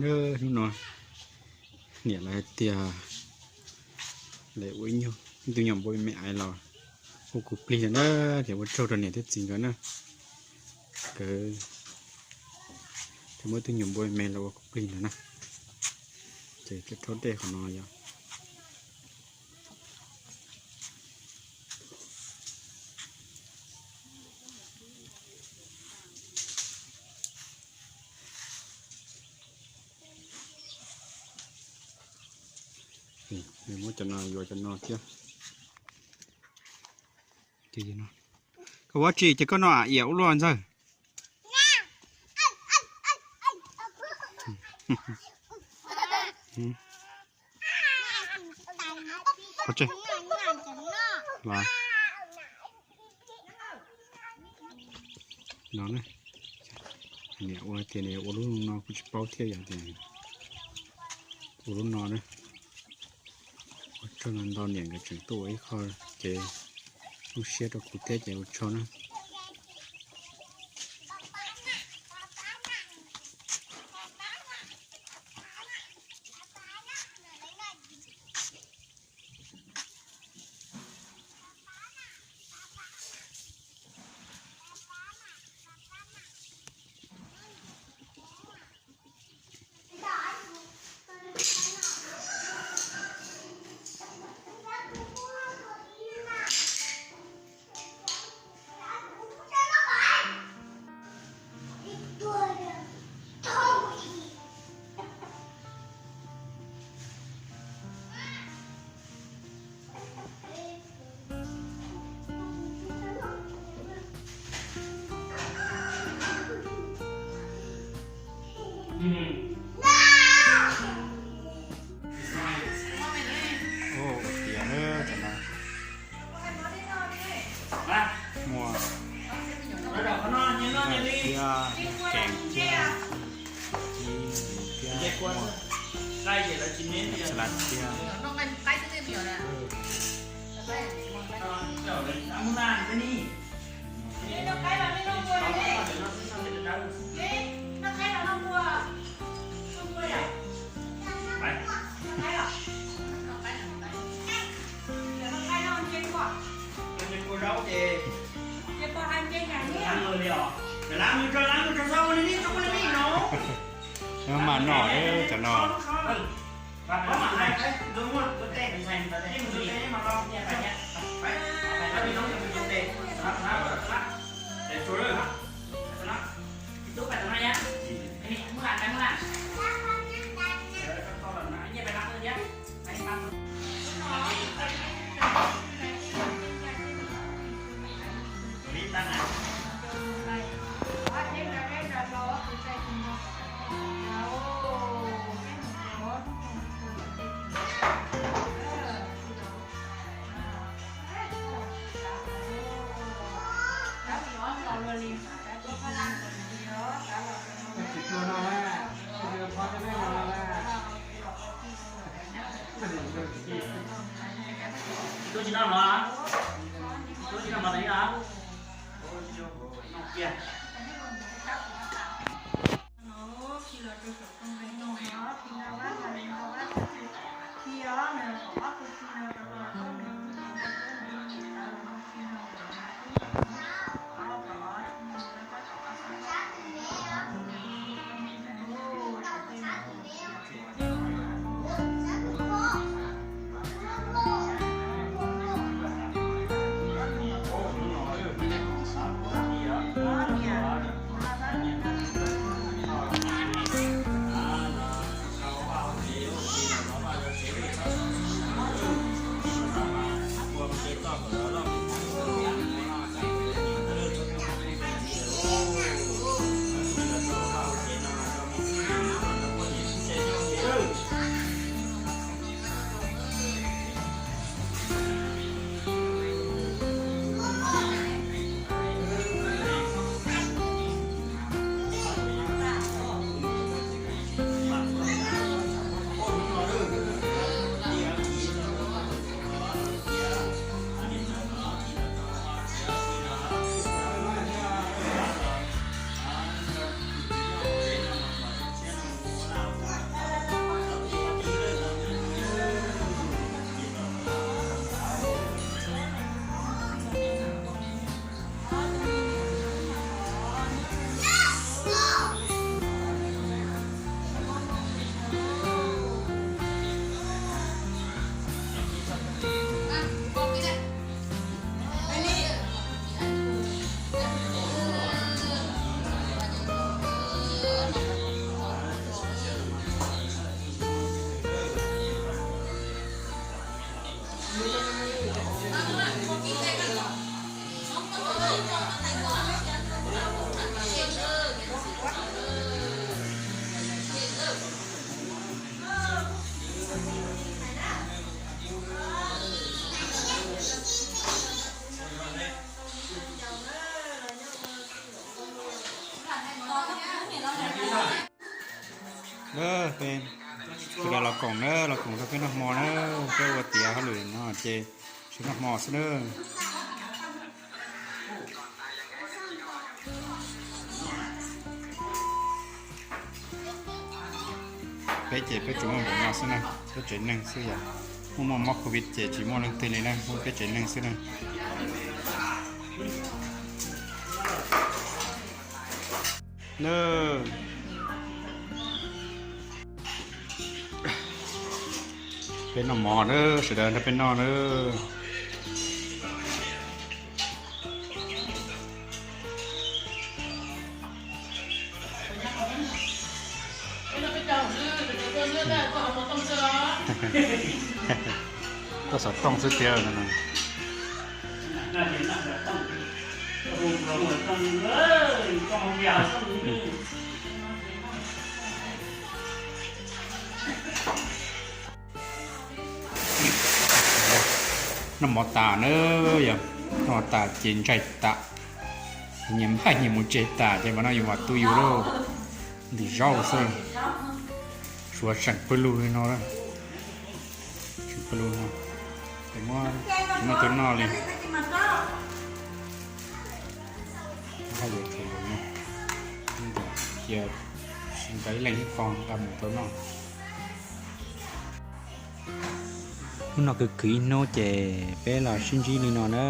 Hnub no niam lawv hais tias lawv ua ib nyuag, ib tug nyuam npua me me ais los ua kuv plig no na, ces ua tsaug rau niam thiab txiv nkawd na. Nkawd thiaj muab ib tug nyuam npua me me los ua kuv plig no na. Ces rhaub dej qhov no yog Muab cov no yuav cov no thiab. Koj ua tsi ces koj no iam ua luaj Ntxawg. Los, niam ua tias ua lub no kuj tsis paub thiab, yog tias ua lub no na. Ua tsaug ntau, niam nkawd tseem tuaj ua ib qho ces lub siab rau kuv thiab ces ua tsaug na. Ua tiav na, cov no muaj thiab, muaj kees thiab, muaj txhab laj thiab. Mas no, cov no. Tsis tuaj tsis noj mov, tsis tuaj tsis noj mov tas li no. Noj kiag. Peb sawv daws los koom na, los koom rau peb noj hmo na, peb ua tiav hauj lwm no ces sawv noj hmo xwb na. Peb ces peb tsuas muaj npaum no xwb na, peb tsev neeg xwb yom. Muaj muaj mob covid ces tsis muaj leej twg li na, muaj peb tsev neeg xwb na. Peb noj mov na, sawv daws nrog peb noj na. Tuaj xov tooj xwb tiag. Noj mov tas na, yog noj mov tas ces ntsaig tas, nyias npaj nyias mus tsev tas ces mam no yus mam tu yus lauj. Ntim zaub xwb, suav tseem pawg lug li no, tseem pawg lug no, tsis muaj tus noj li. Haj yam tseem los no, cia nkawd ib leeg ib qho nqa mus rau noj. Hnub no kwv kwv ib hnub ces peb los sib ntsib li no na.